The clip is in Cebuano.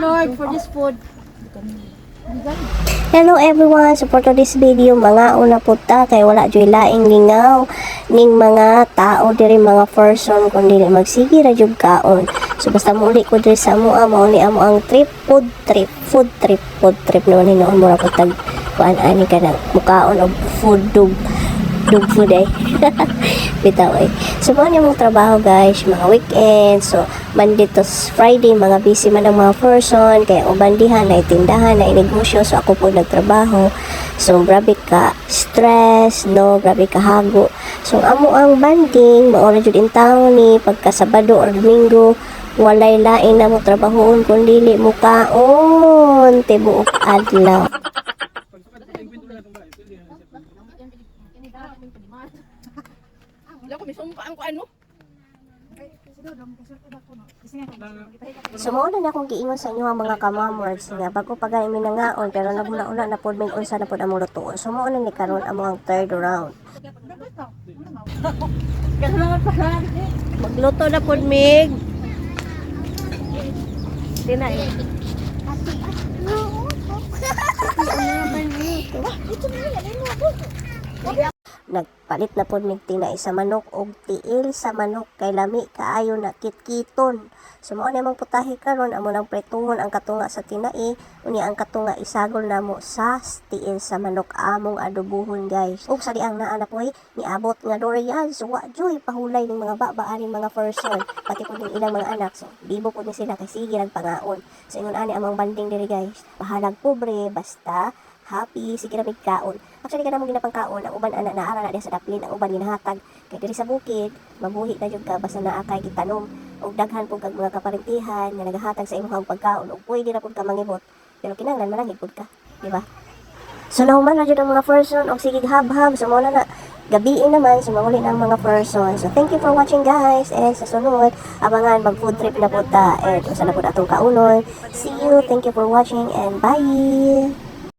Lord, for this food. Hello everyone! So for today's video, mga una po ta kay wala joy laing lingaw ning mga tao diri, mga person, kun dili magsige ra jud kaon. So basta muuli ko diri sa amoa, mao ni amo ang trip, food trip, food trip, food trip naman hinuon, mura po tag kuan ani ka na mukaon og food dog dog food ay. Bitaw ay. So, mao ni among trabaho, guys, mga weekend. So, Monday to Friday, mga busy man ang mga person. Kaya uban diha, na tindahan, na negosyo. So, ako po nagtrabaho. So, grabe ka stress, no? Grabe ka hago. So, amo ang bonding, mao ra jud in town ni pagka Sabado or Domingo, walay lain na mo trabahoon kun dili mo kaon tibuok adlaw. Wala ko misumpa ang kuan mo. So mao na akong giingon sa inyo ang mga kamamords nga bago pa gani mi nangaon, pero naguna-una na pod mig unsa na pod among lutuon. So mao na ni karon amo ang third round. Magluto na pod mig. Tinay. Nagpalit na pod mig tinai sa manok og tiil sa manok kay lami kaayo na kitkiton. So mao na among putahe karon, amo nang prituhon ang katunga sa tinai, unya ang katunga isagol namo sa tiil sa manok among adobohon, guys. Ug sa diang naa na poy niabot nga durian, so wa joy pahulay ning mga baba aning mga person, pati pud ning ilang mga anak. So bibo pud ni sila kay sige rag pangaon. So ingon ani among bonding diri, guys. Bahalag pobre, basta happy, sige ra mig kaon. Actually, kana mong ginapangkaon, ang uban ana naara na diha sa daplin, ang uban ginahatag. Kay diri sa bukid, mabuhi na jud ka basta naa kay gitanom og daghan pud kag mga kaparentihan nga nagahatag sa imong pagkaon ug pwede ra pud ka mangibot. Pero kinahanglan mananghid pud ka, di ba? So nahuman na jud ang mga person og sige habhab. So mao na na gabiin naman, so manguli na ang mga person. So thank you for watching, guys, and sa sunod abangan, mag food trip na pud ta and usa na pud atong kaunon. See you. Thank you for watching and bye.